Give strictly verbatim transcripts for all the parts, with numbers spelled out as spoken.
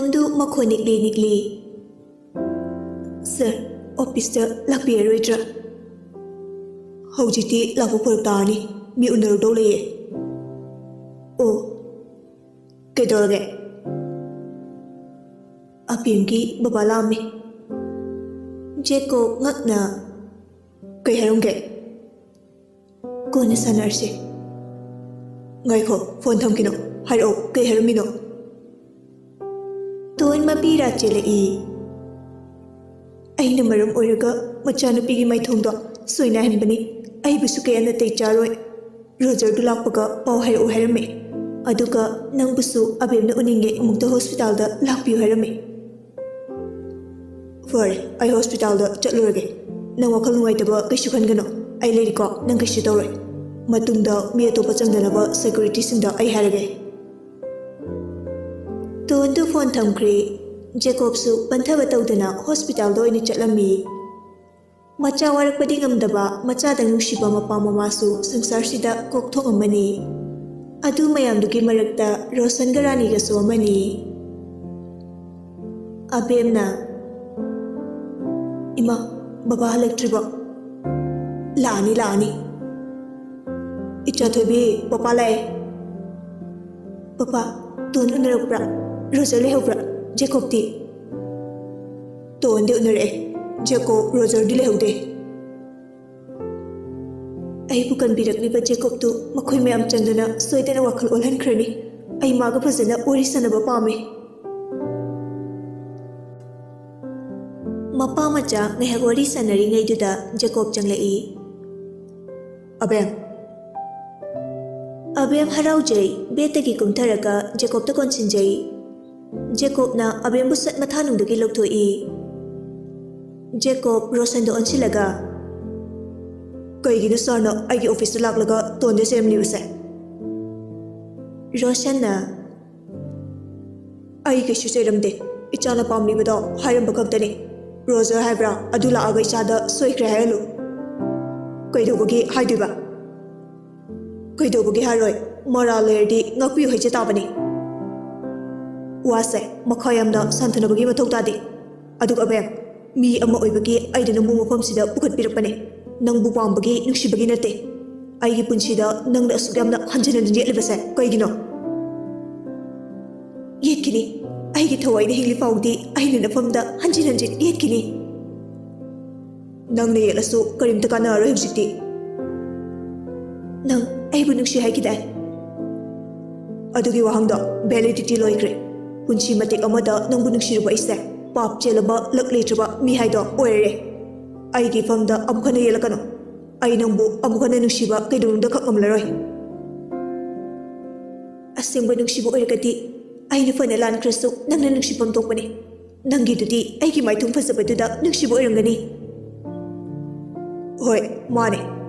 ꯑꯗꯨ ꯃꯈꯣꯟ ꯅꯤꯛꯂꯤ ꯅꯤꯛꯂꯤ꯫ "ꯁꯥꯔ, ꯑꯣꯐꯤꯁꯇ ꯂꯥꯛꯄꯤꯔꯔꯣꯏꯗ꯭ꯔꯥ? ꯍꯧꯖꯤꯛꯇꯤ ꯂꯥꯛꯄ ꯐꯔꯛ ꯇꯥꯔꯅꯤ, ꯃꯤ ꯎꯅꯔꯨꯗꯧ ꯂꯩꯌꯦ꯫" "ꯑꯣ, ꯀꯩꯗꯧꯔꯒꯦ?" "ꯑꯕꯦꯝꯒꯤ ꯕꯕꯥ ꯂꯥꯛꯑꯝꯃꯦ꯫" ꯖꯦꯀꯣꯕ ꯉꯛꯅ, "ꯀꯩ ꯍꯥꯏꯔꯝꯒꯦ?" "ꯀꯣꯟꯅ ꯁꯥꯟꯅꯔꯁꯦ꯫" "ꯉꯥꯏꯈꯣ, ꯐꯣꯟ ꯊꯝꯈꯤꯅꯣ꯫ ꯍꯥꯏꯔꯛꯑꯣ, ꯀꯩ ꯍꯥꯏꯔꯝꯃꯤꯅꯣ?" ꯇꯣꯟ ꯃꯄꯤ ꯔꯥ ꯆꯦꯜꯂꯛꯏ꯫ "ꯑꯩꯅ ꯃꯔꯝ ꯑꯣꯏꯔꯒ ꯃꯆꯥꯅꯨꯄꯤꯒꯤ ꯃꯥꯏꯊꯣꯡꯗꯣ ꯁꯣꯏꯅꯥꯏꯍꯟꯕꯅꯤ꯫ ꯑꯩꯕꯨꯁꯨ ꯀꯌꯥ ꯅꯥꯇꯩ ꯆꯥꯔꯣꯏ꯫ ꯔꯣꯖꯔꯗꯨ ꯂꯥꯛꯄꯒ ꯄꯥꯎ ꯍꯥꯏꯔꯛꯎ ꯍꯥꯏꯔꯝꯃꯦ꯫ ꯑꯗꯨꯒ ꯅꯪꯕꯨꯁꯨ ꯑꯕꯦꯝꯅ ꯎꯅꯤꯡꯉꯦ, ꯑꯃꯨꯛꯇ ꯍꯣꯁꯄꯤꯇꯥꯜꯗ ꯂꯥꯛꯄꯤꯌꯨ ꯍꯥꯏꯔꯝꯃꯦ꯫" "ꯐꯔꯦ, ꯑꯩ ꯍꯣꯁꯄꯤꯇꯥꯜꯗ ꯆꯠꯂꯨꯔꯒꯦ꯫ ꯅꯪ ꯋꯥꯈꯜ ꯅꯨꯡꯉꯥꯏꯇꯕ ꯀꯩꯁꯨ ꯈꯟꯒꯅꯨ꯫ ꯑꯩ ꯂꯩꯔꯤꯀꯣ, ꯅꯪ ꯀꯩꯁꯨ ꯇꯧꯔꯣꯏ꯫ ꯃꯇꯨꯡꯗ ꯃꯤ ꯑꯇꯣꯞꯄ ꯆꯪꯗꯅꯕ ꯁꯦꯀ꯭ꯌꯨꯔꯤꯇꯤꯁꯤꯡꯗ ꯑꯩ ꯍꯥꯏꯔꯒꯦ꯫" ꯇꯣꯟꯗꯨ ꯐꯣꯟ ꯊꯝꯈ꯭ꯔꯦ꯫ ꯖꯦꯀꯣꯕꯁꯨ ꯄꯟꯊꯕ ꯇꯧꯗꯅ ꯍꯣꯁꯄꯤꯇꯥꯜꯗ ꯑꯣꯏꯅ ꯆꯠꯂꯝꯃꯤ꯫ ꯃꯆꯥ ꯋꯥꯔꯛꯄꯗꯤ ꯉꯝꯗꯕ, ꯃꯆꯥꯗꯪ ꯅꯨꯡꯁꯤꯕ ꯃꯄꯥ ꯃꯃꯥꯁꯨ ꯁꯪꯁꯥꯔꯁꯤꯗ ꯀꯣꯛ ꯊꯣꯛꯑꯝꯃꯅꯤ꯫ ꯑꯗꯨ ꯃꯌꯥꯝꯗꯨꯒꯤ ꯃꯔꯛꯇ ꯔꯣꯁꯟꯒ ꯔꯥꯅꯤꯒꯁꯨ ꯑꯃꯅꯤ꯫ ꯑꯕꯦꯝꯅ, "ꯏꯃꯥ, ꯕꯕꯥ ꯍꯜꯂꯛꯇ꯭ꯔꯤꯕꯣ?" "ꯂꯥꯛꯑꯅꯤ, ꯂꯥꯛꯑꯅꯤ꯫" "ꯏꯆꯥ ꯊꯣꯏꯕꯤ, ꯄꯄꯥ ꯂꯥꯛꯑꯦ꯫" "ꯄꯄꯥ, ꯇꯣꯟ ꯎꯅꯔꯛꯄ꯭ꯔꯥ? ꯔꯣꯖꯔ ꯂꯩꯍꯧꯕ꯭ꯔꯥ? ꯖꯦꯀꯣꯕꯇꯤ?" "ꯇꯣꯟꯗꯤ ꯎꯅꯔꯛꯑꯦ, ꯖꯦꯀꯣꯕ, ꯔꯣꯖꯔꯗꯤ ꯂꯩꯍꯧꯗꯦ꯫" ꯑꯩꯕꯨ ꯀꯟꯕꯤꯔꯛꯂꯤꯕ ꯖꯦꯀꯣꯕꯇꯨ ꯃꯈꯣꯏ ꯃꯌꯥꯝ ꯆꯪꯗꯅ ꯁꯣꯏꯗꯅ ꯋꯥꯈꯜ ꯑꯣꯜꯍꯟꯈ꯭ꯔꯅꯤ꯫ ꯑꯩ ꯃꯥꯒ ꯐꯖꯅ ꯋꯥꯔꯤ ꯁꯥꯟꯅꯕ ꯄꯥꯝꯃꯤ꯫ ꯃꯄꯥ ꯃꯆꯥ ꯉꯥꯏꯍꯥꯛ ꯋꯥꯔꯤ ꯁꯥꯟꯅꯔꯤꯉꯩꯗꯨꯗ ꯖꯦꯀꯣꯕ ꯆꯪꯂꯛꯏ꯫ "ꯑꯕꯦꯝ꯫" ꯑꯕꯦꯝ ꯍꯔꯥꯎꯖꯩ, ꯕꯦꯗꯇꯒꯤ ꯀꯨꯝꯊꯔꯒ ꯖꯦꯀꯣꯕꯇ ꯀꯣꯟꯁꯤꯟꯖꯩ꯫ ꯖꯦꯀꯣꯕꯅ ꯑꯕꯦꯝꯕꯨ ꯁꯠ ꯃꯊꯥꯅꯨꯡꯗꯒꯤ ꯂꯧꯊꯣꯛꯏ꯫ ꯖꯦꯀꯣꯕ ꯔꯣꯁꯟꯗ ꯑꯣꯟꯁꯤꯜꯂꯒ, "ꯀꯩꯒꯤꯅꯣ ꯁꯥꯔꯅ ꯑꯩꯒꯤ ꯑꯣꯐꯤꯁꯇ ꯂꯥꯛꯂꯒ ꯇꯣꯟꯗ ꯆꯩꯔꯝꯂꯤꯕꯁꯦ?" ꯔꯣꯁꯟꯅ, "ꯑꯩ ꯀꯩꯁꯨ ꯆꯩꯔꯝꯗꯦ꯫ ꯏꯆꯥꯅ ꯄꯥꯝꯂꯤꯕꯗꯣ ꯍꯥꯏꯔꯝꯕ ꯈꯛꯇꯅꯤ꯫ ꯔꯣꯖꯔ ꯍꯥꯏꯕ꯭ꯔꯥ, ꯑꯗꯨ ꯂꯥꯛꯑꯒ ꯏꯆꯥꯗ ꯁꯣꯏꯈ꯭ꯔꯦ ꯍꯥꯏꯍꯜꯂꯨ꯫" "ꯀꯩꯗꯧꯕꯒꯤ ꯍꯥꯏꯗꯣꯏꯕ?" "ꯀꯩꯗꯧꯕꯒꯤ ꯍꯥꯏꯔꯣꯏ? ꯃꯔꯥꯜ ꯂꯩꯔꯗꯤ ꯉꯥꯛꯄꯤꯌꯨ ꯍꯥꯏꯖ ꯇꯥꯕꯅꯤ꯫" ꯋꯥꯁꯦ ꯃꯈꯥ ꯌꯥꯝꯅ ꯁꯥꯟꯊꯅꯕꯒꯤ ꯃꯊꯧ ꯇꯥꯗꯦ꯫ ꯑꯗꯨꯒ ꯑꯕꯦꯝ, ꯃꯤ ꯑꯃ ꯑꯣꯏꯕꯒꯤ ꯑꯩꯅ ꯅꯪꯕꯨ ꯃꯐꯝꯁꯤꯗ ꯄꯨꯈꯠꯄꯤꯔꯛꯄꯅꯦ꯫ ꯅꯪꯕꯨ ꯄꯥꯝꯕꯒꯤ, ꯅꯨꯡꯁꯤꯕꯒꯤ ꯅꯠꯇꯦ꯫ ꯑꯩꯒꯤ ꯄꯨꯟꯁꯤꯗ ꯅꯪꯅ ꯑꯁꯨꯛ ꯌꯥꯝꯅ ꯍꯟꯖꯤꯟ ꯍꯟꯖꯤꯟ ꯌꯦꯠꯂꯤꯕꯁꯦ ꯀꯩꯒꯤꯅꯣ? ꯌꯦꯠꯈꯤꯅꯤ꯫ ꯑꯩꯒꯤ ꯊꯋꯥꯏꯅ ꯍꯤꯡꯂꯤ ꯐꯥꯎꯗꯤ ꯑꯩꯅ ꯅꯐꯝꯗ ꯍꯟꯖꯤꯟ ꯍꯟꯖꯤꯟ ꯌꯦꯠꯈꯤꯅꯤ꯫ ꯅꯪꯅ ꯌꯦꯠꯂꯁꯨ ꯀꯔꯤꯝꯇ ꯀꯥꯟꯅꯔꯔꯣꯏ ꯍꯧꯖꯤꯛꯇꯤ꯫ ꯅꯪ ꯑꯩꯕꯨ ꯅꯨꯡꯁꯤ ꯍꯥꯏꯈꯤꯗꯥꯏ? ꯑꯗꯨꯒꯤ ꯋꯥꯍꯪꯗꯣ validity ꯂꯣꯏꯈ꯭ꯔꯦ꯫ ꯄꯨꯟꯁꯤ ꯃꯇꯦꯛ ꯑꯃꯗ ꯅꯪꯕꯨ ꯅꯨꯡꯁꯤꯔꯨꯕ ꯑꯩꯁꯦ ꯄꯥꯞ ꯆꯦꯜꯂꯕ, ꯂꯛ ꯂꯩꯇ꯭ꯔꯕ ꯃꯤ ꯍꯥꯏꯗꯣ ꯑꯣꯏꯔꯦ꯫ ꯑꯩꯒꯤ ꯏꯐꯝꯗ ꯑꯃꯨꯛ ꯍꯟꯅ ꯌꯦꯠꯂꯛꯀꯅꯨ꯫ ꯑꯩ ꯅꯪꯕꯨ ꯑꯃꯨꯛ ꯍꯟꯅ ꯅꯨꯡꯁꯤꯕ ꯀꯩꯗꯧꯅꯨꯡꯗ ꯈꯛ ꯉꯝꯂꯔꯣꯏ꯫ ꯑꯁꯦꯡꯕ ꯅꯨꯡꯁꯤꯕ ꯑꯣꯏꯔꯒꯗꯤ ꯑꯩꯅ ꯐꯅ ꯂꯥꯟꯈ꯭ꯔꯁꯨ ꯅꯪꯅ ꯅꯨꯡꯁꯤꯐꯝ ꯊꯣꯛꯄꯅꯤ꯫ ꯅꯪꯒꯤꯗꯨꯗꯤ ꯑꯩꯒꯤ ꯃꯥꯏꯊꯣꯡ ꯐꯖꯕꯗꯨꯗ ꯅꯨꯡꯁꯤꯕ ꯑꯣꯏꯔꯝꯒꯅꯤ꯫ ꯍꯣꯏ, ꯃꯥꯅꯦ꯫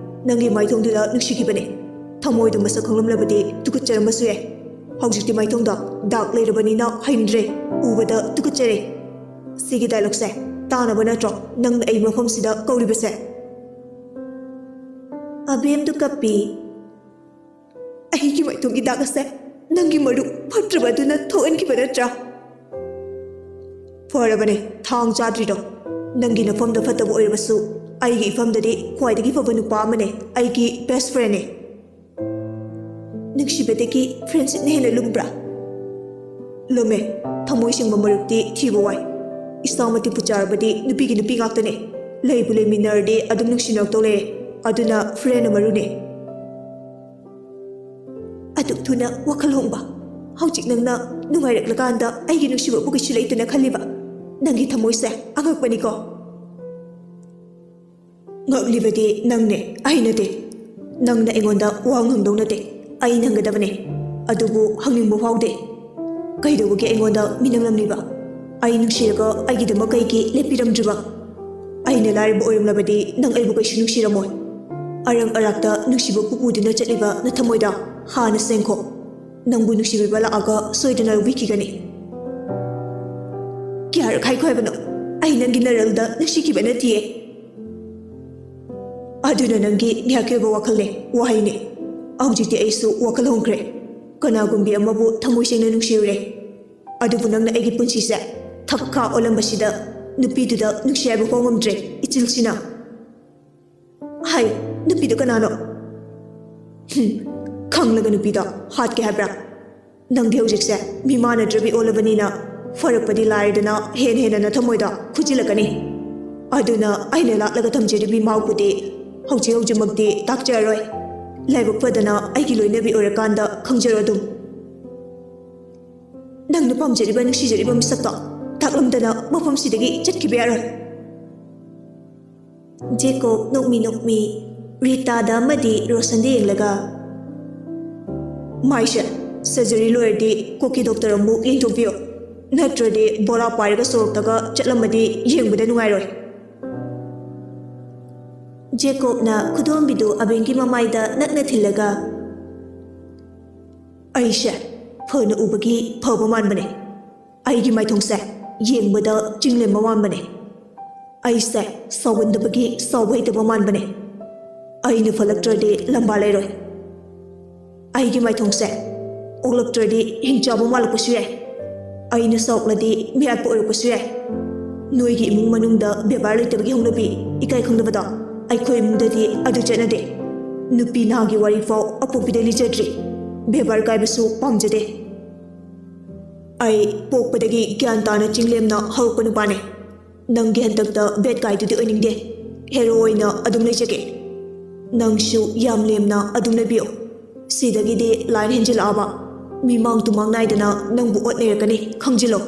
ꯅꯪꯒꯤ ꯃꯥꯏꯊꯣꯡꯗꯨꯗ ꯅꯨꯡꯁꯤꯈꯤꯕꯅꯦ꯫ ꯊꯃꯣꯏꯗ ꯃꯁꯛ ꯈꯪꯂꯝꯂꯕꯗꯤ ꯇꯨꯀꯠꯆꯔꯝꯕꯁꯨ ꯌꯥꯏ꯫ ꯍꯧꯖꯤꯛꯇꯤ ꯃꯥꯏꯊꯣꯡꯗ ꯗꯥꯛ ꯂꯩꯔꯕꯅꯤꯅ ꯍꯩꯅꯗ꯭ꯔꯦ, ꯎꯕꯗ ꯇꯨꯀꯠꯆꯔꯦ꯫ ꯁꯤꯒꯤ dialogueꯁꯦ ꯇꯥꯅꯕ ꯅꯠꯇ꯭ꯔꯣ ꯅꯪꯅ ꯑꯩ ꯃꯐꯝꯁꯤꯗ ꯀꯧꯔꯤꯕꯁꯦ? ꯑꯕꯦꯝꯗꯨ ꯀꯞꯄꯤ꯫ ꯑꯩꯒꯤ ꯃꯥꯏꯊꯣꯡꯒꯤ ꯗꯥꯛ ꯑꯁꯦ ꯅꯪꯒꯤ ꯃꯔꯨꯞ ꯐꯠꯇ꯭ꯔꯕ ꯑꯗꯨꯅ ꯊꯣꯛꯍꯟꯈꯤꯕ ꯅꯠꯇ꯭ꯔꯥ? ꯐꯔꯕꯅꯦ, ꯊꯥꯡ ꯆꯥꯗ꯭ꯔꯤꯗꯣ꯫ ꯅꯪꯒꯤ ꯅꯐꯝꯗ ꯐꯠꯇꯕ ꯑꯣꯏꯔꯕꯁꯨ ꯑꯩꯒꯤ ꯏꯐꯝꯗꯗꯤ ꯈ꯭ꯋꯥꯏꯗꯒꯤ ꯐꯕ ꯅꯨꯄꯥ ꯑꯃꯅꯦ, ꯑꯩꯒꯤ best friendꯅꯦ꯫ ꯅꯨꯡꯁꯤꯕꯗꯒꯤ friendshipꯅ ꯍꯦꯟꯅ ꯂꯨꯝꯕ꯭ꯔꯥ? ꯂꯨꯝꯃꯦ꯫ ꯊꯃꯣꯏ ꯁꯦꯡꯕ ꯃꯔꯨꯞꯇꯤ ꯊꯤꯕ ꯋꯥꯏ꯫ ꯏꯁꯥ ꯃꯇꯤꯛꯄꯨ ꯆꯥꯔꯕꯗꯤ ꯅꯨꯄꯤꯒꯤ ꯅꯨꯄꯤ ꯉꯥꯛꯇꯅꯦ꯫ ꯂꯩꯕꯨ ꯂꯩꯃꯤꯟꯅꯔꯗꯤ ꯑꯗꯨꯝ ꯅꯨꯡꯁꯤꯅꯔꯛꯇꯧ ꯂꯩꯔꯦ꯫ ꯑꯗꯨꯅ friendꯅ ꯃꯔꯨꯅꯦ꯫ ꯑꯗꯨꯛ ꯊꯨꯅ ꯋꯥꯈꯜ ꯍꯣꯡꯕ? ꯍꯧꯖꯤꯛ ꯅꯪꯅ ꯅꯨꯡꯉꯥꯏꯔꯛꯂꯀꯥꯟꯗ ꯑꯩꯒꯤ ꯅꯨꯡꯁꯤꯕꯕꯨ ꯀꯩꯁꯨ ꯂꯩꯇꯅ ꯈꯜꯂꯤꯕ? ꯅꯪꯒꯤ ꯊꯃꯣꯏꯁꯦ ꯑꯉꯛꯄꯅꯤꯀꯣ꯫ ꯉꯛꯂꯤꯕꯗꯤ ꯅꯪꯅꯦ, ꯑꯩ ꯅꯠꯇꯦ꯫ ꯅꯪꯅ ꯑꯩꯉꯣꯟꯗ ꯋꯥ ꯉꯥꯡꯗꯧ ꯅꯠꯇꯦ, ꯑꯩ ꯅꯪꯒꯗꯕꯅꯦ꯫ ꯑꯗꯨꯕꯨ ꯍꯪꯅꯤꯡꯕ ꯐꯥꯎꯗꯦ꯫ ꯀꯩꯗꯧꯕꯒꯤ ꯑꯩꯉꯣꯟꯗ ꯃꯤꯅꯝꯂꯝꯂꯤꯕ? ꯑꯩ ꯅꯨꯡꯁꯤꯔꯒ ꯑꯩꯒꯤꯗꯃꯛ ꯀꯩꯒꯤ ꯂꯦꯞꯄꯤꯔꯝꯗ꯭ꯔꯤꯕ? ꯑꯩꯅ ꯂꯥꯏꯔꯕ ꯑꯣꯏꯔꯝꯂꯕꯗꯤ ꯅꯪ ꯑꯩꯕꯨ ꯀꯩꯁꯨ ꯅꯨꯡꯁꯤꯔꯝꯃꯣꯏ꯫ ꯑꯔꯪ ꯑꯔꯥꯛꯇ ꯅꯨꯡꯁꯤꯕ ꯄꯨꯄꯨꯗꯨꯅ ꯆꯠꯂꯤꯕ ꯅꯊꯃꯣꯏꯗ ꯍꯥꯟꯅ ꯁꯦꯡꯈꯣ꯫ ꯅꯪꯕꯨ ꯅꯨꯡꯁꯤꯕꯤꯕ ꯂꯥꯛꯑꯒ ꯁꯣꯏꯗꯅ ꯂꯧꯕꯤꯈꯤꯒꯅꯤ꯫ ꯀꯌꯥꯔꯛ ꯍꯥꯏꯈꯣ ꯍꯥꯏꯕꯅꯣ? ꯑꯩ ꯅꯪꯒꯤ ꯅꯔꯜꯗ ꯅꯨꯡꯁꯤꯈꯤꯕ ꯅꯠꯇꯤꯌꯦ꯫ ꯑꯗꯨꯅ ꯅꯪꯒꯤ ꯉꯥꯏꯍꯥꯛꯀꯤ ꯑꯣꯏꯕ ꯋꯥꯈꯜꯅꯦ, ꯋꯥꯍꯩꯅꯦ꯫ ꯍꯧꯖꯤꯛꯇꯤ ꯑꯩꯁꯨ ꯋꯥꯈꯜ ꯍꯣꯡꯈ꯭ꯔꯦ꯫ ꯀꯅꯥꯒꯨꯝꯕꯤ ꯑꯃꯕꯨ ꯊꯃꯣꯏ ꯁꯦꯡꯅ ꯅꯨꯡꯁꯤꯔꯨꯔꯦ꯫ ꯑꯗꯨꯕꯨ ꯅꯪꯅ ꯑꯩꯒꯤ ꯄꯨꯟꯁꯤꯁꯦ ꯊꯛ ꯈꯥ ꯑꯣꯜꯂꯝꯕꯁꯤꯗ ꯅꯨꯄꯤꯗꯨꯗ ꯅꯨꯡꯁꯤ ꯍꯥꯏꯕ ꯐꯥꯎ ꯉꯝꯗ꯭ꯔꯦ, ꯏꯆꯤꯜꯁꯤꯅ꯫ ꯍꯥꯏ, ꯅꯨꯄꯤꯗꯨ ꯀꯅꯥꯅꯣ? ꯍꯨꯝ, ꯈꯪꯂꯒ ꯅꯨꯄꯤꯗꯣ ꯍꯥꯠꯀꯦ ꯍꯥꯏꯕ꯭ꯔꯥ? ꯅꯪꯗꯤ ꯍꯧꯖꯤꯛꯁꯦ ꯃꯤ ꯃꯥꯟꯅꯗ꯭ꯔꯕꯤ ꯑꯣꯜꯂꯕꯅꯤꯅ ꯐꯔꯛꯄꯗꯤ ꯂꯥꯏꯔꯗꯅ ꯍꯦꯟꯅ ꯍꯦꯟꯅ ꯅꯊꯃꯣꯏꯗꯣ ꯈꯨꯖꯤꯜꯂꯛꯀꯅꯤ꯫ ꯑꯗꯨꯅ ꯑꯩꯅ ꯂꯥꯠꯂꯒ ꯊꯝꯖꯔꯤꯕꯤ ꯃꯍꯥꯎꯕꯨꯗꯤ ꯍꯧꯖꯤꯛ ꯍꯧꯖꯤꯛꯃꯛꯇꯤ ꯇꯥꯛꯆꯔꯔꯣꯏ꯫ ꯂꯥꯏꯕꯛ ꯐꯗꯅ ꯑꯩꯒꯤ ꯂꯣꯏꯅꯕꯤ ꯑꯣꯏꯔꯀꯥꯟꯗ ꯈꯪꯖꯔꯣ ꯑꯗꯨꯝ꯫ ꯅꯪꯅ ꯄꯥꯝꯖꯔꯤꯕ, ꯅꯨꯡꯁꯤꯖꯔꯤꯕ ꯃꯤꯁꯛꯇꯣ ꯇꯥꯛꯂꯝꯗꯅ ꯃꯐꯝꯁꯤꯗꯒꯤ ꯆꯠꯈꯤꯕ ꯌꯥꯔꯣꯏ꯫ ꯖꯦꯀꯣꯕ ꯅꯣꯛꯃꯤ ꯅꯣꯛꯃꯤ ꯔꯤꯇꯥꯗ ꯑꯃꯗꯤ ꯔꯣꯁꯟꯗ ꯌꯦꯡꯂꯒ, "ꯃꯥꯏꯁꯦ ꯁꯔꯖꯔꯤ ꯂꯣꯏꯔꯗꯤ ꯀꯣꯛꯀꯤ ꯗꯣꯛꯇꯔ ꯑꯃꯨꯛ ꯌꯦꯡꯊꯣꯛꯄꯤꯌꯣ, ꯅꯠꯇ꯭ꯔꯗꯤ ꯕꯣꯔꯥ ꯄꯥꯏꯔꯒ ꯁꯣꯔꯣꯛꯇꯒ ꯆꯠꯂꯝꯃꯗꯤ ꯌꯦꯡꯕꯗ ꯅꯨꯡꯉꯥꯏꯔꯣꯏ꯫" ꯖꯦꯀꯣꯕꯅ ꯈꯨꯗꯣꯝꯕꯤꯗꯨ ꯑꯕꯦꯟꯒꯤ ꯃꯃꯥꯏꯗ ꯅꯛꯅ ꯊꯤꯜꯂꯒ, "ꯑꯩꯁꯦ ꯐꯅ ꯎꯕꯒꯤ ꯐꯕ ꯃꯥꯟꯕꯅꯦ꯫ ꯑꯩꯒꯤ ꯃꯥꯏꯊꯣꯡꯁꯦ ꯌꯦꯡꯕꯗ ꯆꯤꯡꯂꯦꯝꯕ ꯃꯥꯟꯕꯅꯦ꯫ ꯑꯩꯁꯦ ꯁꯥꯎꯒꯟꯗꯕꯒꯤ ꯁꯥꯎꯕ ꯍꯩꯇꯕ ꯃꯥꯟꯕꯅꯦ꯫ ꯑꯩꯅ ꯐꯠꯂꯛꯇ꯭ꯔꯗꯤ ꯂꯝꯕꯥ ꯂꯩꯔꯣꯏ꯫ ꯑꯩꯒꯤ ꯃꯥꯏꯊꯣꯡꯁꯦ ꯑꯣꯛꯂꯛꯇ꯭ꯔꯗꯤ ꯍꯤꯡꯆꯥꯕ ꯃꯥꯜꯂꯛꯄꯁꯨ ꯌꯥꯏ꯫ ꯑꯩꯅ ꯁꯥꯎꯔꯛꯂꯗꯤ ꯃꯤꯍꯥꯠꯄ ꯑꯣꯏꯔꯛꯄꯁꯨ ꯌꯥꯏ꯫ ꯅꯣꯏꯒꯤ ꯏꯃꯨꯡ ꯃꯅꯨꯡꯗ ꯕꯦꯕꯥꯔ ꯂꯩꯇꯕꯒꯤ ꯍꯧꯅꯕꯤ, ꯏꯀꯥꯏ ꯈꯪꯗꯕꯗꯣ ꯑꯩꯈꯣꯏ ꯏꯃꯨꯡꯗꯗꯤ ꯑꯗꯨ ꯆꯠꯅꯗꯦ꯫ ꯅꯨꯄꯤ ꯅꯍꯥꯒꯤ ꯋꯥꯔꯤ ꯐꯥꯎ ꯑꯄꯣꯛꯄꯤꯗ ꯂꯤꯖꯗ꯭ꯔꯤ꯫ ꯕꯦꯕꯥꯔ ꯀꯥꯏꯕꯁꯨ ꯄꯥꯝꯖꯗꯦ꯫ ꯑꯩ ꯄꯣꯛꯄꯗꯒꯤ ꯒ꯭ꯌꯥꯟ ꯇꯥꯅ ꯆꯤꯡꯂꯦꯝꯅ ꯍꯧꯔꯛꯄ ꯅꯨꯄꯥꯅꯦ꯫ ꯅꯪꯒꯤ ꯍꯟꯗꯛꯇ ꯕꯦꯠ ꯀꯥꯏꯗꯨꯗꯤ ꯑꯣꯏꯅꯤꯡꯗꯦ꯫ ꯍꯦꯔꯣ ꯑꯣꯏꯅ ꯑꯗꯨꯝ ꯂꯩꯖꯒꯦ꯫ ꯅꯪꯁꯨ ꯌꯥꯝ ꯂꯦꯝꯅ ꯑꯗꯨꯝ ꯂꯩꯕꯤꯌꯨ꯫ ꯁꯤꯗꯒꯤꯗꯤ ꯂꯥꯏꯟ ꯍꯦꯟꯖꯤꯜꯂꯛꯑꯕ ꯃꯤꯃꯥꯡ ꯇꯨꯃꯥꯡ ꯅꯥꯏꯗꯅ ꯅꯪꯕꯨ ꯑꯣꯠꯅꯩꯔꯛꯀꯅꯤ, ꯈꯪꯖꯤꯜꯂꯣ꯫"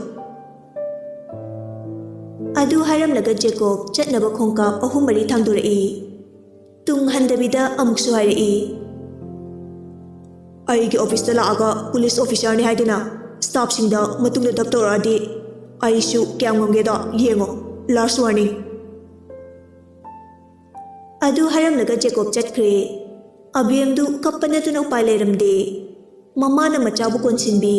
ꯑꯗꯨ ꯍꯥꯏꯔꯝꯂꯒ ꯖꯦꯀꯣꯕ ꯆꯠꯅꯕ ꯈꯣꯡꯀꯥꯞ ꯑꯍꯨꯝ ꯃꯔꯤ ꯊꯥꯡꯗꯣꯔꯛꯏ꯫ ꯇꯨꯡ ꯍꯟꯗꯕꯤꯗ ꯑꯃꯨꯛꯁꯨ ꯍꯥꯏꯔꯛꯏ, "ꯑꯩꯒꯤ ꯑꯣꯐꯤꯁꯇ ꯂꯥꯛꯑꯒ ꯄꯨꯂꯤꯁ ꯑꯣꯐꯤꯁꯥꯔꯅꯤ ꯍꯥꯏꯗꯨꯅ ꯁ꯭ꯇꯥꯐꯁꯤꯡꯗ ꯃꯇꯨꯡꯗ ꯗꯞ ꯇꯧꯔꯛꯑꯗꯤ ꯑꯩꯁꯨ ꯀꯌꯥꯝ ꯉꯝꯒꯦꯗꯣ ꯌꯦꯡꯉꯣ꯫ ꯂꯥꯁ ꯋꯥꯔꯅꯤꯡ꯫" ꯑꯗꯨ ꯍꯥꯏꯔꯝꯂꯒ ꯖꯦꯀꯣꯕ ꯆꯠꯈ꯭ꯔꯦ꯫ ꯑꯕꯦꯝꯗꯨ ꯀꯞꯄ ꯅꯠꯇꯅ ꯎꯄꯥꯏ ꯂꯩꯔꯝꯗꯦ꯫ ꯃꯃꯥꯅ ꯃꯆꯥꯕꯨ ꯀꯣꯟꯁꯤꯟꯕꯤ꯫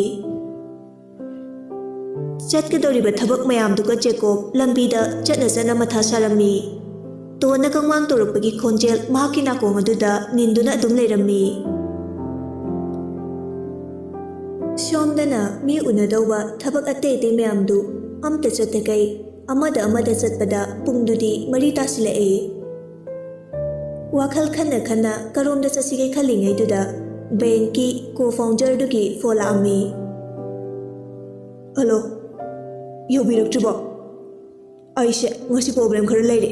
ꯆꯠꯀꯗꯧꯔꯤꯕ ꯊꯕꯛ ꯃꯌꯥꯝꯗꯨꯒ ꯖꯦꯀꯣꯕ ꯂꯝꯕꯤꯗ ꯆꯠꯅ ꯆꯠꯅ ꯃꯊꯥ ꯁꯥꯔꯝꯃꯤ꯫ ꯇꯣꯟꯅ ꯀꯪꯋꯥꯡ ꯇꯧꯔꯛꯄꯒꯤ ꯈꯣꯟꯖꯦꯜ ꯃꯍꯥꯛꯀꯤ ꯅꯥꯀꯣꯡ ꯑꯗꯨꯗ ꯅꯤꯟꯗꯨꯅ ꯑꯗꯨꯝ ꯂꯩꯔꯝꯃꯤ꯫ ꯁꯣꯝꯗꯅ ꯃꯤ ꯎꯅꯗꯧꯕ ꯊꯕꯛ ꯑꯇꯩ ꯑꯇꯩ ꯃꯌꯥꯝꯗꯨ ꯑꯝꯇ ꯆꯠꯇꯈꯩ ꯑꯃꯗ ꯑꯃꯗ ꯆꯠꯄꯗ ꯄꯨꯡꯗꯨꯗꯤ ꯃꯔꯤ ꯇꯥꯁꯤꯜꯂꯛꯑꯦ꯫ ꯋꯥꯈꯜ ꯈꯟꯅ ꯈꯟꯅ ꯀꯔꯣꯝꯗ ꯆꯠꯁꯤꯒꯦ ꯈꯜꯂꯤꯉꯩꯗꯨꯗ ꯕꯦꯡꯀꯤ ꯀꯣ ꯐꯥꯎꯟꯗꯔꯗꯨꯒꯤ ꯐꯣꯟ ꯂꯥꯛꯑꯝꯃꯤ꯫ "ꯍꯜꯂꯣ, ꯌꯧꯕꯤꯔꯛꯇ꯭ꯔꯤꯕꯣ? ꯑꯩꯁꯦ ꯉꯁꯤ ꯄ꯭ꯔꯣꯕ꯭ꯂꯦꯝ ꯈꯔ ꯂꯩꯔꯦ꯫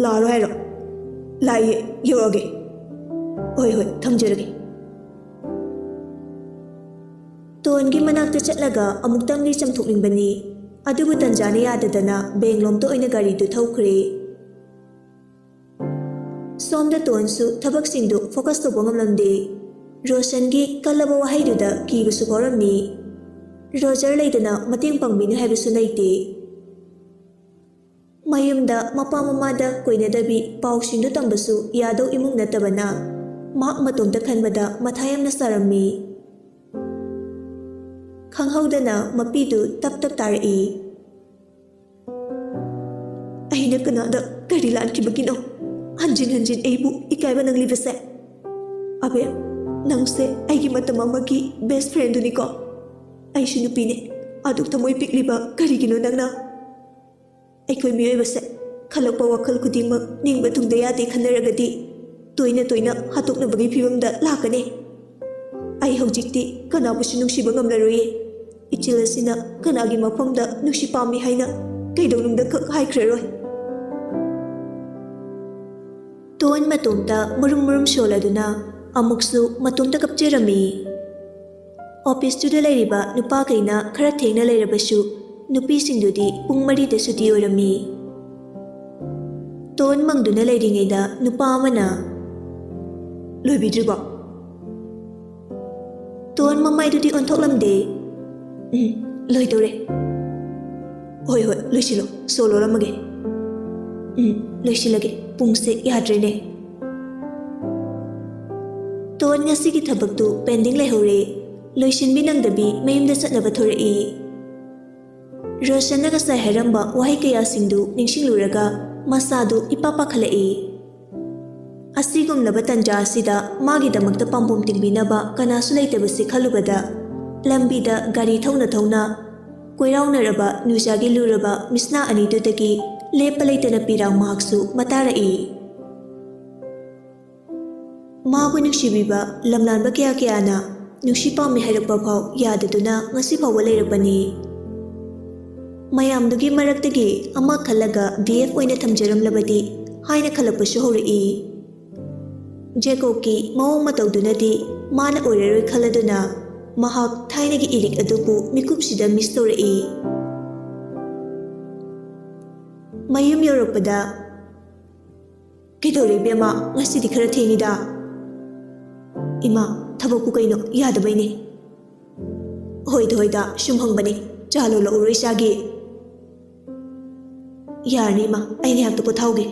ꯂꯥꯛꯑꯔꯣꯏ ꯍꯥꯏꯔꯣ?" "ꯂꯥꯛꯏꯌꯦ, ꯌꯧꯔꯛꯑꯒꯦ꯫ ꯍꯣꯏ ꯍꯣꯏ, ꯊꯝꯖꯔꯒꯦ"꯫ ꯇꯣꯟꯒꯤ ꯃꯅꯥꯛꯇ ꯆꯠꯂꯒ ꯑꯃꯨꯛꯇꯪꯗꯤ ꯆꯝꯊꯣꯛꯅꯤꯡꯕꯅꯤ, ꯑꯗꯨꯕꯨ ꯇꯟꯖꯥꯅ ꯌꯥꯗꯗꯅ ꯕꯦꯡꯂꯣꯝꯗ ꯑꯣꯏꯅ ꯒꯥꯔꯤꯗꯨ ꯊꯧꯈ꯭ꯔꯦ꯫ ꯁꯣꯝꯗ ꯇꯣꯟꯁꯨ ꯊꯕꯛꯁꯤꯡꯗꯨ ꯐꯣꯀꯁ ꯇꯧꯕ ꯉꯝꯂꯝꯗꯦ꯫ ꯔꯣꯁꯟꯒꯤ ꯀꯜꯂꯕ ꯋꯥꯍꯩꯗꯨꯗ ꯀꯤꯕꯁꯨ ꯐꯥꯎꯔꯝꯃꯤ꯫ ꯔꯣꯖꯔ ꯂꯩꯗꯅ ꯃꯇꯦꯡ ꯄꯥꯡꯕꯤꯅꯤ ꯍꯥꯏꯕꯁꯨ ꯂꯩꯇꯦ꯫ ꯃꯌꯨꯝꯗ ꯃꯄꯥ ꯃꯃꯥꯗ ꯀꯣꯏꯅꯗꯕꯤ ꯄꯥꯎꯁꯤꯡꯗꯨ ꯇꯝꯕꯁꯨ ꯌꯥꯗꯧ ꯏꯃꯨꯡ ꯅꯠꯇꯕꯅ ꯃꯍꯥꯛ ꯃꯇꯣꯝꯇ ꯈꯟꯕꯗ ꯃꯊꯥ ꯌꯥꯝꯅ ꯁꯥꯔꯝꯃꯤ꯫ ꯈꯪꯍꯧꯗꯅ ꯃꯄꯤꯗꯨ ꯇꯞ ꯇꯞ ꯇꯥꯔꯛꯏ꯫ "ꯑꯩꯅ ꯀꯅꯥꯗ ꯀꯔꯤ ꯂꯥꯟꯈꯤꯕꯒꯤꯅꯣ ꯍꯟꯖꯤꯟ ꯍꯟꯖꯤꯟ ꯑꯩꯕꯨ ꯏꯀꯥꯏꯕ ꯅꯪꯂꯤꯕꯁꯦ? ꯑꯕꯦ, ꯅꯪꯁꯦ ꯑꯩꯒꯤ ꯃꯇꯝ ꯑꯃꯒꯤ ꯕꯦꯁ ꯐ꯭ꯔꯦꯟꯗꯨꯅꯤꯀꯣ꯫ ꯑꯩꯁꯨ ꯅꯨꯄꯤꯅꯦ, ꯑꯗꯨꯛ ꯊꯃꯣꯏ ꯄꯤꯛꯂꯤꯕ ꯀꯔꯤꯒꯤꯅꯣ ꯅꯪꯅ? ꯑꯩꯈꯣꯏ ꯃꯤꯑꯣꯏꯕꯁꯦ ꯈꯜꯂꯛꯄ ꯋꯥꯈꯜ ꯈꯨꯗꯤꯡꯃꯛ ꯅꯤꯡꯕ ꯊꯨꯡꯗ ꯌꯥꯗꯦ ꯈꯟꯅꯔꯒꯗꯤ ꯇꯣꯏꯅ ꯇꯣꯏꯅ ꯍꯥꯠꯇꯣꯛꯅꯕꯒꯤ ꯐꯤꯕꯝꯗ ꯂꯥꯛꯀꯅꯤ꯫ ꯑꯩ ꯍꯧꯖꯤꯛꯇꯤ ꯀꯅꯥꯕꯨꯁꯨ ꯅꯨꯡꯁꯤꯕ ꯉꯝꯂꯔꯣꯏꯌꯦ꯫ ꯏꯆꯤꯜ ꯑꯁꯤꯅ ꯀꯅꯥꯒꯤ ꯃꯐꯝꯗ ꯅꯨꯡꯁꯤ ꯄꯥꯝꯃꯤ ꯍꯥꯏꯅ ꯀꯩꯗꯧꯅꯨꯡꯗ ꯈꯛ ꯍꯥꯏꯈ꯭ꯔꯔꯣꯏ"꯫ ꯇꯣꯟ ꯃꯇꯣꯝꯇ ꯃꯨꯔꯨꯝ ꯃꯨꯔꯨꯝ ꯁꯣꯜꯂꯗꯨꯅ ꯑꯃꯨꯛꯁꯨ ꯃꯇꯣꯝꯇ ꯀꯞꯆꯔꯝꯃꯤ꯫ ꯑꯣꯐꯤꯁꯇꯨꯗ ꯂꯩꯔꯤꯕ ꯅꯨꯄꯥꯈꯩꯅ ꯈꯔ ꯊꯦꯡꯅ ꯂꯩꯔꯕꯁꯨ, ꯅꯨꯄꯤꯁꯤꯡꯗꯨꯗꯤ ꯄꯨꯡ ꯃꯔꯤꯗ ꯁꯨꯇꯤ ꯑꯣꯏꯔꯝꯃꯤ꯫ ꯇꯣꯟ ꯃꯪꯗꯨꯅ ꯂꯩꯔꯤꯉꯩꯗ ꯅꯨꯄꯥ ꯑꯃꯅ, "ꯂꯣꯏꯕꯤꯗ꯭ꯔꯤꯕꯣ?" ꯇꯣꯟ ꯃꯃꯥꯏꯗꯨꯗꯤ ꯑꯣꯟꯊꯣꯛꯂꯝꯗꯦ꯫ "ꯎꯝ, ꯂꯣꯏꯗꯧꯔꯦ꯫ ꯍꯣꯏ, ꯍꯣꯏ, ꯂꯣꯏꯁꯤꯜꯂꯣ꯫ ꯁꯣ ꯂꯣꯜꯂꯝꯃꯒꯦ꯫ ꯎꯝ, ꯂꯣꯏꯁꯤꯜꯂꯒꯦ꯫ ꯄꯨꯡꯁꯦ ꯌꯥꯗ꯭ꯔꯦꯅꯦ"꯫ ꯇꯣꯟ ꯉꯁꯤꯒꯤ ꯊꯕꯛꯇꯨ ꯄꯦꯟꯗꯤꯡ ꯂꯩꯍꯧꯔꯦ꯫ ꯂꯣꯏꯁꯤꯟꯕꯤ ꯅꯪꯗꯕꯤ ꯃꯌꯨꯝꯗ ꯆꯠꯅꯕ ꯊꯣꯔꯛꯏ꯫ ꯔꯣꯁꯟꯅ ꯉꯁꯥꯏ ꯍꯥꯏꯔꯝꯕ ꯋꯥꯍꯩ ꯀꯌꯥꯁꯤꯡꯗꯨ ꯅꯤꯡꯁꯤꯡꯂꯨꯔꯒ ꯃꯁꯥꯗꯨ ꯏꯄꯥ ꯄꯥꯈꯠꯂꯛꯏ꯫ ꯑꯁꯤꯒꯨꯝꯂꯕ ꯇꯟꯖꯥ ꯑꯁꯤꯗ ꯃꯥꯒꯤꯗꯃꯛꯇ ꯄꯥꯝꯕꯣꯝ ꯇꯤꯡꯕꯤꯅꯕ ꯀꯅꯥꯁꯨ ꯂꯩꯇꯕꯁꯤ ꯈꯜꯂꯨꯕꯗ, ꯂꯝꯕꯤꯗ ꯒꯥꯔꯤ ꯊꯧꯅ ꯊꯧꯅ ꯀꯣꯏꯔꯥꯎꯅꯔꯕ ꯅꯨꯖꯥꯒꯤ ꯂꯨꯔꯕ ꯃꯤꯁꯅꯥ ꯑꯅꯤꯗꯨꯗꯒꯤ ꯂꯦꯞꯄ ꯂꯩꯇꯅ ꯄꯤꯔꯥꯡ ꯃꯍꯥꯛꯁꯨ ꯃꯇꯥꯔꯛꯏ꯫ ꯃꯥꯕꯨ ꯅꯨꯡꯁꯤꯕꯤꯕ ꯂꯝꯂꯥꯟꯕ ꯀꯌꯥ ꯀꯌꯥꯅ ꯅꯨꯡꯁꯤ ꯄꯥꯝꯃꯤ ꯍꯥꯏꯔꯛꯄ ꯐꯥꯎ ꯌꯥꯗꯗꯨꯅ ꯉꯁꯤ ꯐꯥꯎꯕ ꯂꯩꯔꯛꯄꯅꯤ꯫ ꯃꯌꯥꯝꯗꯨꯒꯤ ꯃꯔꯛꯇꯒꯤ ꯑꯃ ꯈꯜꯂꯒ ꯕꯤ ꯑꯦꯐ ꯑꯣꯏꯅ ꯊꯝꯖꯔꯝꯂꯕꯗꯤ ꯍꯥꯏꯅ ꯈꯜꯂꯛꯄꯁꯨ ꯍꯧꯔꯛꯏ꯫ ꯖꯦꯀꯣꯕꯀꯤ ꯃꯑꯣꯡ ꯃꯇꯧꯗꯨꯅꯗꯤ ꯃꯥꯅ ꯑꯣꯏꯔꯔꯣꯏ ꯈꯜꯂꯗꯨꯅ ꯃꯍꯥꯛ ꯊꯥꯏꯅꯒꯤ ꯏꯔꯤꯛ ꯑꯗꯨꯕꯨ ꯃꯤꯀꯨꯞꯁꯤꯗ ꯃꯤꯁ ꯇꯧꯔꯛꯏ꯫ ꯃꯌꯨꯝ ꯌꯧꯔꯛꯄꯗ, "ꯀꯩꯗꯧꯔꯦ ꯏꯕꯦꯝꯃ, ꯉꯁꯤꯗꯤ ꯈꯔ ꯊꯦꯡꯉꯤꯗ?" "ꯏꯃꯥ, ꯊꯕꯛꯄꯨ ꯀꯩꯅꯣ, ꯌꯥꯗꯕꯩꯅꯦ꯫" "ꯍꯣꯏꯗ ꯍꯣꯏꯗ, ꯁꯨꯝ ꯍꯪꯕꯅꯤ, ꯆꯥ ꯂꯣꯜꯂꯛꯎꯔꯣ ꯏꯆꯥꯒꯤ?" "ꯌꯥꯔꯅꯤ ꯏꯃꯥ, ꯑꯩ ꯉꯥꯏꯍꯥꯛꯇ ꯄꯣꯊꯥꯎꯒꯦ꯫"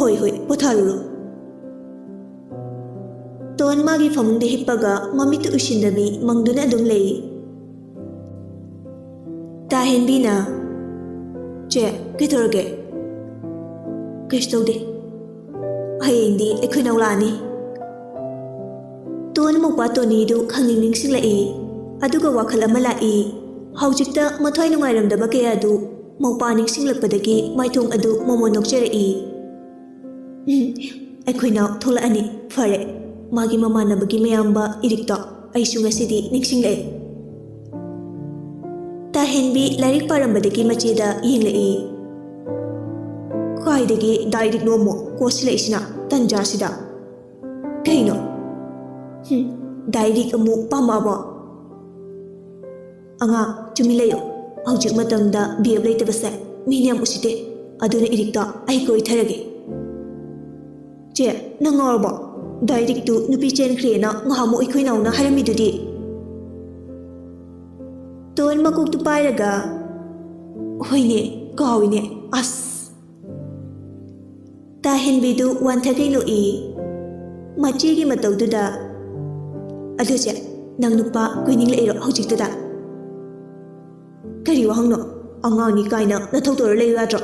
"ꯍꯣꯏ ꯍꯣꯏ, ꯄꯣꯊꯥꯔꯨꯔꯣ꯫" ꯇꯣꯟ ꯃꯥꯒꯤ ꯐꯃꯨꯡꯗ ꯍꯤꯞꯄꯒ ꯃꯃꯤꯠꯇꯨ ꯎꯏꯁꯤꯟꯗꯕꯤ ꯃꯪꯗꯨꯅ ꯑꯗꯨꯝ ꯂꯩ꯫ ꯇꯥꯍꯦꯟꯕꯤꯅ, "ꯆꯦ, ꯀꯩꯗꯧꯔꯒꯦ?" "ꯀꯩꯁꯨ ꯇꯧꯗꯦ꯫ ꯍꯌꯦꯡꯗꯤ ꯑꯩꯈꯣꯏ ꯅꯧ ꯂꯥꯛꯑꯅꯤ꯫" ꯇꯣꯟ ꯃꯧꯄ꯭ꯋꯥ ꯇꯣꯅꯤꯗꯨ ꯈꯪꯅꯤꯡ ꯅꯤꯡꯁꯤꯡꯂꯛꯏ꯫ ꯑꯗꯨꯒ ꯋꯥꯈꯜ ꯑꯃ ꯂꯥꯛꯏ꯫ ꯍꯧꯖꯤꯛꯇ ꯃꯊ꯭ꯋꯥꯏ ꯅꯨꯡꯉꯥꯏꯔꯝꯗꯕ ꯀꯌꯥꯗꯨ ꯃꯧꯄ꯭ꯋꯥ ꯅꯤꯡꯁꯤꯡꯂꯛꯄꯗꯒꯤ ꯃꯥꯏꯊꯣꯡ ꯑꯗꯨ ꯃꯣꯃꯣꯟ ꯅꯣꯛꯆꯔꯛꯏ꯫ "ꯎꯝ, ꯑꯩꯈꯣꯏ ꯅꯥꯎ ꯊꯣꯛꯂꯛꯑꯅꯤ꯫ ꯐꯔꯦ, ꯃꯥꯒꯤ ꯃꯃꯥꯟꯅꯕꯒꯤ ꯃꯌꯥꯝꯕ ꯏꯔꯤꯛꯇꯣ ꯑꯩꯁꯨ ꯉꯁꯤꯗꯤ ꯅꯤꯡꯁꯤꯡꯂꯛꯑꯦ꯫" ꯇꯥꯍꯦꯟꯕꯤ ꯂꯥꯏꯔꯤꯛ ꯄꯥꯔꯝꯕꯗꯒꯤ ꯃꯆꯦꯗ ꯌꯦꯡꯂꯛꯏ꯫ "ꯀꯥꯏꯗꯒꯤ ꯗꯥ ꯏꯔꯤꯛꯅꯣ ꯑꯃꯨꯛ ꯀꯣꯠꯁꯤꯜꯂꯛꯏꯁꯤꯅ ꯇꯟꯖꯥꯁꯤꯗ?" "ꯀꯩꯅꯣ? ꯍꯨꯝ, ꯗꯥ ꯏꯔꯤꯛ ꯑꯃꯨꯛ ꯄꯥꯝꯃꯛꯑꯕꯣ?" "ꯑꯉꯥꯡ, ꯇꯨꯃꯤꯟ ꯂꯩꯌꯨ꯫ ꯍꯧꯖꯤꯛ ꯃꯇꯝꯗ ꯕꯤ ꯑꯦꯐ ꯂꯩꯇꯕꯁꯦ ꯃꯤꯅ ꯌꯥꯝ ꯎꯁꯤꯠꯇꯦ꯫ ꯑꯗꯨꯅ ꯏꯔꯤꯛꯇꯣ ꯑꯩ ꯀꯣꯏꯊꯔꯒꯦ꯫" "ꯆꯦ, ꯅꯪ ꯉꯥꯎꯔꯕꯣ? ꯗꯥ ꯏꯔꯤꯛꯇꯨ ꯅꯨꯄꯤ ꯆꯦꯟꯈ꯭ꯔꯦꯅ ꯉꯍꯥꯟꯃꯨꯛ ꯑꯩꯈꯣꯏ ꯅꯥꯎꯅ ꯍꯥꯏꯔꯝꯃꯤꯗꯨꯗꯤ?" ꯇꯣꯟ ꯃꯀꯣꯛꯇꯨ ꯄꯥꯏꯔꯒ, "ꯍꯣꯏꯅꯦ, ꯀꯥꯎꯏꯅꯦ꯫ ꯑꯁ!" ꯇꯥꯍꯦꯟꯕꯤꯗꯨ ꯋꯥꯟꯊꯈꯩ ꯅꯣꯛꯏ꯫ ꯃꯆꯦꯒꯤ ꯃꯇꯧꯗꯨꯗ, "ꯑꯗꯨ ꯆꯦ, ꯅꯪ ꯅꯨꯄꯥ ꯀꯣꯏꯅꯤꯡꯂꯛꯏꯔꯣ ꯍꯧꯖꯤꯛꯇꯗ?" "ꯀꯔꯤ ꯋꯥꯍꯪꯅꯣ? ꯑꯉꯥꯡꯅꯤ ꯀꯥꯏꯅ ꯅꯊꯧ ꯇꯧꯔ ꯂꯩꯌꯨ ꯌꯥꯗ꯭ꯔꯣ?"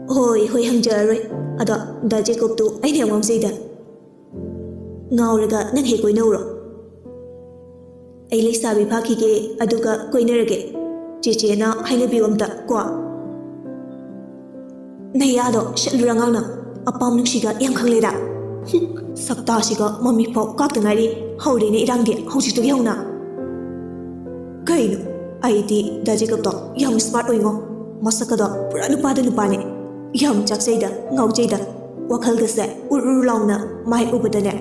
ꯍꯣꯏ ꯍꯣꯏ, ꯍꯪꯖꯔꯔꯣꯏ꯫ ꯑꯗꯣ ꯗꯥ ꯖꯦꯀꯣꯕꯇꯨ ꯑꯩꯅ ꯌꯥꯝ ꯉꯥꯎꯖꯩꯗ꯫ ꯉꯥꯎꯔꯒ ꯅꯪ ꯍꯦꯛ ꯀꯣꯏꯅꯧꯔꯣ꯫ ꯑꯩ ꯂꯩꯁꯥꯕꯤ ꯐꯥꯈꯤꯒꯦ, ꯑꯗꯨꯒ ꯀꯣꯏꯅꯔꯒꯦ꯫ ꯆꯦꯆꯦꯅ ꯍꯥꯏꯅꯕꯤꯌꯨ ꯑꯝꯇ ꯀꯣ꯫ ꯅꯌꯥꯗꯣ ꯁꯠꯂꯨꯔ ꯉꯥꯡꯅ꯫ ꯑꯄꯥꯝ ꯅꯨꯡꯁꯤꯒ ꯌꯥꯝ ꯈꯪꯂꯦꯗ꯫ ꯁꯛꯇꯥꯁꯤꯒ ꯃꯃꯤꯠ ꯐꯥꯎ ꯀꯥꯛꯇ ꯉꯥꯏꯔꯤ꯫ ꯍꯧꯔꯦꯅꯦ ꯏꯔꯥꯡꯗꯤ ꯍꯧꯖꯤꯛꯇꯒꯤ ꯍꯧꯅ꯫ ꯀꯩꯅꯣ? ꯑꯩꯗꯤ ꯗꯥ ꯖꯦꯀꯕꯇꯣ ꯌꯥꯝ ꯁ꯭ꯃꯥꯔꯠ ꯑꯣꯏꯉꯣ꯫ ꯃꯁꯛꯀꯗꯣ ꯄꯨꯔꯥ ꯅꯨꯄꯥꯗ ꯅꯨꯄꯥꯅꯦ꯫ ꯌꯥꯝ ꯆꯥꯛꯆꯩꯗ, ꯉꯥꯎꯖꯩꯗ꯫ ꯋꯥꯈꯜꯒꯁꯦ ꯎꯔꯨ ꯎꯔꯨ ꯂꯥꯎꯅ ꯃꯥꯏ ꯎꯕꯗꯅꯦ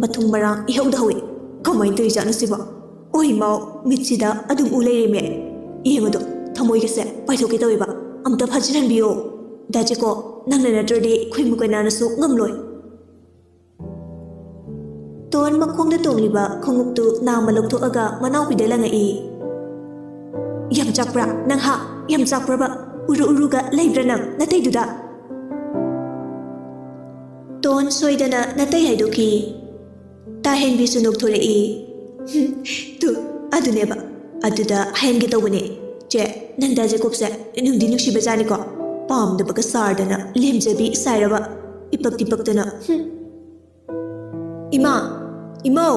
ꯃꯊꯨꯝ ꯃꯔꯥꯡ ꯏꯍꯧꯗ ꯍꯧꯏ꯫ ꯀꯃꯥꯏꯅ ꯇꯧꯔꯤꯖꯥꯠꯅꯣ ꯁꯤꯕꯣ? ꯑꯣꯏ ꯃꯥꯎ, ꯃꯤꯠꯁꯤꯗ ꯑꯗꯨꯝ ꯎ ꯂꯩꯔꯦꯃꯦ꯫ ꯌꯦꯡꯉꯨꯗꯣ, ꯊꯃꯣꯏꯒꯁꯦ ꯄꯥꯏꯊꯣꯛꯀꯦ ꯇꯧꯋꯦꯕ꯫ ꯑꯝꯇ ꯐꯥꯖꯤꯜꯍꯟꯕꯤꯌꯣ꯫ ꯗꯥ ꯖꯦꯀꯣ, ꯅꯪꯅ ꯅꯠꯇ꯭ꯔꯗꯤ ꯈꯣꯏꯃꯨ ꯀꯅꯥꯅꯁꯨ ꯉꯝꯂꯣꯏ꯫ ꯇꯣꯟ ꯃꯈꯣꯡꯗ ꯇꯣꯡꯂꯤꯕ ꯈꯣꯡꯎꯞꯇꯨ ꯅꯥꯝꯃ ꯂꯧꯊꯣꯛꯑꯒ ꯃꯅꯥꯎꯄꯤꯗ ꯂꯪꯉꯛꯏ꯫ ꯌꯥꯝ ꯆꯥꯛꯄ꯭ꯔꯥ ꯅꯪ ꯍꯥ? ꯌꯥꯝ ꯆꯥꯛꯄ꯭ꯔꯕ? ꯎꯔꯨ ꯎꯔꯨꯒ ꯂꯩꯕ꯭ꯔꯥ ꯅꯪ ꯅꯇꯩꯗꯨꯗ? ꯇꯣꯟ ꯁꯣꯏꯗꯅ ꯅꯇꯩ ꯍꯥꯏꯗꯣꯛꯈꯤ꯫ ꯇꯥꯍꯦꯟꯕꯤꯁꯨ ꯅꯣꯛꯊꯣꯔꯛꯏ꯫ ꯍꯨꯝ, ꯇꯨ, ꯑꯗꯨꯅꯦꯕ꯫ ꯑꯗꯨꯗ ꯍꯥꯏꯍꯟꯒꯦ ꯇꯧꯕꯅꯦ꯫ ꯆꯦ, ꯅꯟꯗꯥ ꯖꯦꯀꯣꯕꯁꯦ ꯅꯨꯡꯗꯤ ꯅꯨꯡꯁꯤꯕꯖꯥꯠꯅꯤꯀꯣ꯫ ꯄꯥꯝꯗꯕꯒ ꯁꯥꯔꯗꯅ ꯂꯦꯝꯖꯕꯤ ꯁꯥꯏꯔꯕ꯫ ꯏꯄꯛꯇꯤ ꯄꯛꯇꯅ꯫ ꯍꯨꯝ꯫ ꯏꯃꯥ! ꯏꯃꯧ!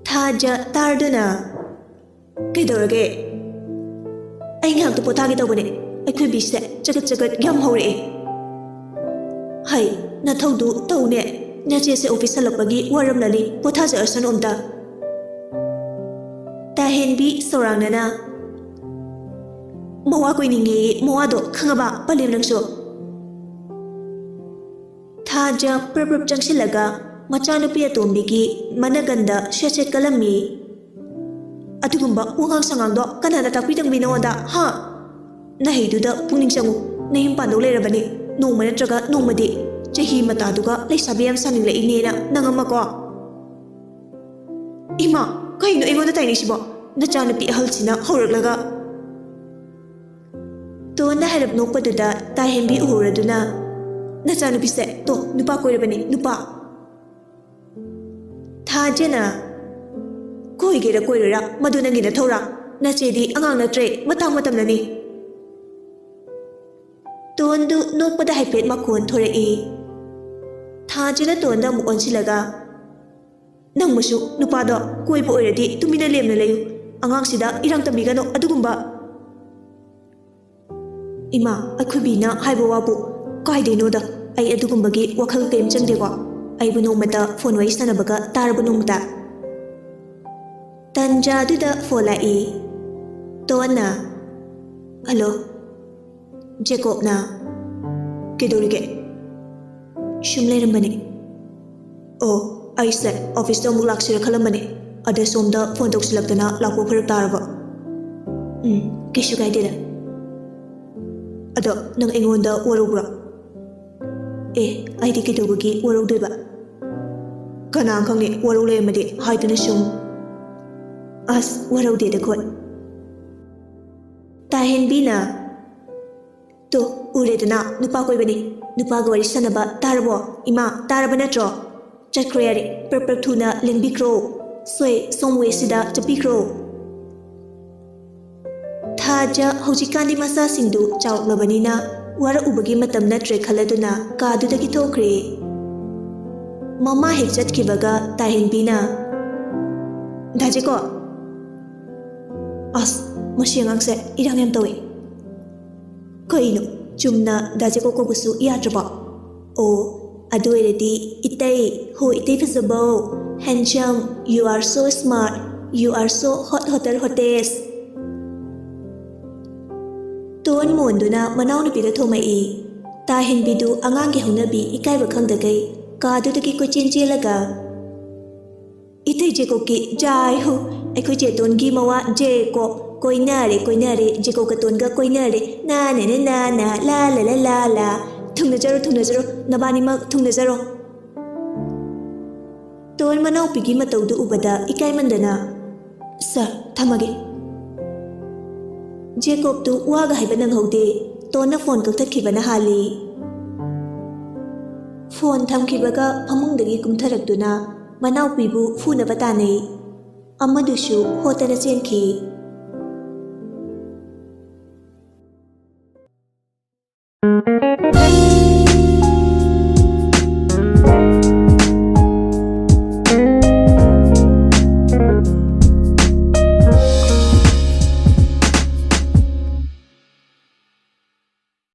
ꯊꯥꯖ ꯇꯥꯔꯗꯨꯅ, "ꯀꯩꯗꯧꯔꯒꯦ?" "ꯑꯩ ꯉꯥꯏꯍꯥꯛꯇ ꯄꯣꯊꯥꯒꯦ ꯇꯧꯕꯅꯦ꯫ ꯑꯩꯈꯣꯏ ꯕꯤꯁꯦ ꯆꯒꯠ ꯆꯒꯠ ꯌꯥꯝ ꯍꯧꯔꯛꯑꯦ꯫" "ꯍꯩ, ꯅꯊꯧꯗꯨ ꯇꯧꯅꯦ꯫ ꯅꯆꯦꯁꯦ ꯑꯣꯐꯤꯁ ꯍꯜꯂꯛꯄꯒꯤ ꯋꯥꯔꯝꯂꯅꯤ꯫ ꯄꯣꯊꯥꯖꯔꯁꯅꯨ ꯑꯝꯇ꯫" ꯇꯥꯍꯦꯟꯕꯤ ꯁꯧꯔꯥꯡꯅꯅ, "ꯃꯋꯥ ꯀꯣꯏꯅꯤꯡꯉꯦꯌꯦ, ꯃꯋꯥꯗꯣ ꯈꯪꯉꯕ, ꯄꯂꯦꯝ ꯅꯪꯁꯨ?" ꯊꯥꯖ ꯄ꯭ꯔꯞ ꯄ꯭ꯔꯞ ꯆꯪꯁꯤꯜꯂꯒ ꯃꯆꯥꯅꯨꯄꯤ ꯑꯇꯣꯝꯕꯤꯒꯤ ꯃꯅꯒꯟꯗ ꯁꯦꯠ ꯁꯦꯠ ꯀꯜꯂꯝꯃꯤ꯫ "ꯑꯗꯨꯒꯨꯝꯕ ꯋꯥꯉꯥꯡ ꯁꯉꯥꯡꯗꯣ ꯀꯅꯥꯅ ꯇꯥꯛꯄꯤ ꯇꯝꯕꯤ ꯅꯉꯣꯟꯗ, ꯍꯥ? ꯅꯍꯩꯗꯨꯗ ꯄꯨꯛꯅꯤꯡ ꯆꯪꯉꯨ꯫ ꯅꯌꯨꯝ ꯄꯥꯟꯗꯧ ꯂꯩꯔꯕꯅꯤ꯫ ꯅꯣꯡꯃ ꯅꯠꯇ꯭ꯔꯒ ꯅꯣꯡꯃꯗꯤ ꯆꯍꯤ ꯃꯇꯥꯗꯨꯒ ꯂꯩꯁꯥꯕꯤ ꯌꯥꯝ ꯁꯥꯅꯤꯡꯂꯛꯏꯅꯦꯅ ꯅꯪ ꯑꯃꯀꯣ꯫" "ꯏꯃꯥ, ꯀꯩꯅꯣ ꯑꯩꯉꯣꯟꯗ ꯇꯥꯏꯅꯩꯁꯤꯕꯣ? ꯅꯆꯥꯅꯨꯄꯤ ꯑꯍꯜꯁꯤꯅ ꯍꯧꯔꯛꯂꯒ?" ꯇꯣꯟꯅ ꯍꯥꯏꯔꯞ ꯅꯣꯛꯄꯗꯨꯗ ꯇꯥꯍꯦꯟꯕꯤ ꯎꯍꯧꯔꯗꯨꯅ, "ꯅꯆꯥꯅꯨꯄꯤꯁꯦ ꯇꯣ ꯅꯨꯄꯥ ꯀꯣꯏꯔꯕꯅꯤ, ꯅꯨꯄꯥ!" ꯊꯥꯖꯅ, "ꯀꯣꯏꯒꯦꯔꯥ ꯀꯣꯏꯔꯣꯏꯔꯥ ꯃꯗꯨ ꯅꯪꯒꯤ ꯅꯊꯧꯔꯥ? ꯅꯆꯦꯗꯤ ꯑꯉꯥꯡ ꯅꯠꯇ꯭ꯔꯦ, ꯃꯇꯥꯡ ꯃꯇꯝꯅꯅꯤ꯫" ꯇꯣꯟꯗꯨ ꯅꯣꯛꯄꯗ ꯍꯥꯏꯐꯦꯠ ꯃꯈꯣꯟ ꯊꯣꯔꯛꯏ꯫ ꯊꯥꯖꯅ ꯇꯣꯟꯗ ꯑꯃꯨꯛ ꯑꯣꯟꯁꯤꯜꯂꯒ, "ꯅꯪꯕꯨꯁꯨ ꯅꯨꯄꯥꯗꯣ ꯀꯣꯏꯕ ꯑꯣꯏꯔꯗꯤ ꯇꯨꯃꯤꯟꯅ ꯂꯦꯝꯅ ꯂꯩꯌꯨ꯫ ꯑꯉꯥꯡꯁꯤꯗ ꯏꯔꯥꯡ ꯇꯝꯕꯤꯒꯅꯨ ꯑꯗꯨꯒꯨꯝꯕ꯫" ꯏꯃꯥ, ꯑꯩꯈꯣꯏ ꯕꯤꯅ ꯍꯥꯏꯕ ꯋꯥꯕꯨ ꯀꯥꯏꯗꯩꯅꯣꯗ? ꯑꯩ ꯑꯗꯨꯒꯨꯝꯕꯒꯤ ꯋꯥꯈꯜ ꯀꯔꯤꯝ ꯆꯪꯗꯦꯀꯣ꯫ ꯑꯩꯕꯨ ꯅꯣꯡꯃꯇ ꯐꯣꯟ ꯋꯥꯔꯤ ꯁꯥꯟꯅꯕꯒ ꯇꯥꯔꯕ ꯅꯣꯡꯃꯇ? ꯇꯟꯖꯥꯗꯨꯗ ꯐꯣꯟ ꯂꯥꯛꯏ꯫ ꯇꯣꯟꯅ, "ꯍꯜꯂꯣ꯫" ꯖꯦꯀꯣꯕꯅ, "ꯀꯩꯗꯧꯔꯤꯒꯦ?" "ꯁꯨꯝ ꯂꯩꯔꯝꯕꯅꯦ꯫" "ꯑꯣ, ꯑꯩꯁꯦ ꯑꯣꯐꯤꯁꯇ ꯑꯃꯨꯛ ꯂꯥꯛꯁꯤꯔ ꯈꯜꯂꯝꯕꯅꯦ, ꯑꯗ ꯁꯣꯝꯗ ꯐꯣꯟ ꯇꯧꯁꯤꯜꯂꯛꯇꯅ ꯂꯥꯛꯄ ꯐꯔꯛ ꯇꯥꯔꯕ꯫" "ꯎꯝ, ꯀꯩꯁꯨ ꯀꯥꯏꯗꯦꯗ꯫" "ꯑꯗꯣ ꯅꯪ ꯑꯩꯉꯣꯟꯗ ꯋꯥꯔꯧꯕ꯭ꯔꯣ?" "ꯑꯦ, ꯑꯩꯗꯤ ꯀꯩꯗꯧꯕꯒꯤ ꯋꯥꯔꯧꯗꯣꯏꯕ?" "ꯀꯅꯥ ꯈꯪꯅꯤ, ꯋꯥꯔꯧ ꯂꯩꯔꯝꯃꯗꯤ ꯍꯥꯏꯗꯅ ꯁꯨꯝ꯫" "ꯑꯁ, ꯋꯥꯔꯧꯗꯦꯗ ꯈꯣꯏ꯫" ꯇꯥꯍꯦꯟꯕꯤꯅ, "ꯇꯣ, ꯎꯔꯦꯗꯅ, ꯅꯨꯄꯥ ꯀꯣꯏꯕꯅꯤ꯫ ꯅꯨꯄꯥꯒ ꯋꯥꯔꯤ ꯁꯥꯟꯅꯕ ꯇꯥꯔꯕꯣ? ꯏꯃꯥ, ꯇꯥꯔꯕ ꯅꯠꯇ꯭ꯔꯣ? ꯆꯠꯈ꯭ꯔꯣ ꯌꯥꯔꯦ, ꯄ꯭ꯔꯞ ꯄ꯭ꯔꯞ ꯊꯨꯅ ꯂꯦꯡꯕꯤꯈ꯭ꯔꯣ꯫ ꯁꯣꯏ, ꯁꯣꯝ ꯋꯦꯁꯤꯗ ꯆꯠꯄꯤꯈ꯭ꯔꯣ꯫" ꯊꯥꯖ ꯍꯧꯖꯤꯛꯀꯥꯟꯗꯤ ꯃꯆꯥꯁꯤꯡꯗꯨ ꯆꯥꯎꯔꯛꯂꯕꯅꯤꯅ ꯋꯥꯔꯛꯎꯕꯒꯤ ꯃꯇꯝ ꯅꯠꯇ꯭ꯔꯦ ꯈꯜꯂꯗꯨꯅ ꯀꯥꯗꯨꯗꯒꯤ ꯊꯣꯛꯈ꯭ꯔꯦ꯫ ꯃꯃꯥ ꯍꯦꯛ ꯆꯠꯈꯤꯕꯒ ꯇꯥꯍꯦꯟꯕꯤꯅ, "ꯗꯥ ꯖꯦꯀꯣ!" "ꯑꯁ, ꯃꯁꯤ ꯑꯉꯥꯡꯁꯦ ꯏꯔꯥꯡ ꯌꯥꯝ ꯇꯧꯏ꯫" "ꯀꯩꯅꯣ, ꯆꯨꯝꯅ ꯗꯥ ꯖꯦꯀꯣ ꯀꯧꯕꯁꯨ ꯌꯥꯗ꯭ꯔꯕꯣ?" "ꯑꯣ, ꯑꯗꯨ ꯑꯣꯏꯔꯗꯤ ꯏꯇꯩ, ꯍꯣ ꯏꯇꯩ ꯐꯖꯕꯧ, handsome, you are so smart, you are so hot, hotter, hottest." Tom ꯃꯣꯟꯗꯨꯅ ꯃꯅꯥꯎꯅꯨꯄꯤꯗ ꯊꯣꯝꯃꯛꯏ꯫ ꯇꯥꯍꯦꯟꯕꯤꯗꯨ ꯑꯉꯥꯡꯒꯤ ꯍꯧꯅꯕꯤ ꯏꯀꯥꯏꯕ ꯈꯪꯗꯈꯩ ꯀꯥꯗꯨꯗꯒꯤ ꯀꯣꯏꯆꯦꯟ ꯆꯦꯜꯂꯒ, "ꯏꯇꯩ ꯖꯦꯀꯣꯕꯀꯤ ꯖꯥꯏ ꯍꯨ, ꯑꯩꯈꯣꯏ ꯆꯦꯇꯣꯟꯒꯤ ꯃꯋꯥ ꯖꯦꯀꯣꯕ ꯀꯣꯏꯅꯔꯦ, ꯀꯣꯏꯅꯔꯦ, ꯖꯦꯀꯣꯕꯀ ꯇꯣꯟꯒ ꯀꯣꯏꯅꯔꯦ, ꯅꯥ ꯅꯦ ꯅꯦ ꯅꯥ ꯅꯥ, ꯂꯥ ꯂꯥ ꯂꯥ ꯂꯥ, ꯊꯨꯡꯅꯖꯔꯣ, ꯊꯨꯡꯅꯖꯔꯣ, ꯅꯕꯥꯅꯤꯃꯛ ꯊꯨꯡꯅꯖꯔꯣ꯫" ꯇꯣꯟ ꯃꯅꯥꯎꯄꯤꯒꯤ ꯃꯇꯧꯗꯨ ꯎꯕꯗ ꯏꯀꯥꯏꯃꯟꯗꯅ, "ꯁꯥꯔ, ꯊꯝꯃꯒꯦ꯫" ꯖꯦꯀꯣꯕꯇꯨ ꯋꯥꯒ ꯍꯥꯏꯕ ꯅꯪꯍꯧꯗꯦ, ꯇꯣꯟꯅ ꯐꯣꯟ ꯀꯛꯊꯠꯈꯤꯕꯅ ꯍꯥꯜꯂꯤ꯫ ꯐꯣꯟ ꯊꯝꯈꯤꯕꯒ ꯐꯃꯨꯡꯗꯒꯤ ꯀꯨꯝꯊꯔꯛꯇꯨꯅ ꯃꯅꯥꯎꯄꯤꯕꯨ ꯐꯨꯅꯕ ꯇꯥꯟꯅꯩ꯫ ꯑꯃꯗꯨꯁꯨ ꯍꯣꯠꯇꯅ ꯆꯦꯟꯈꯤ꯫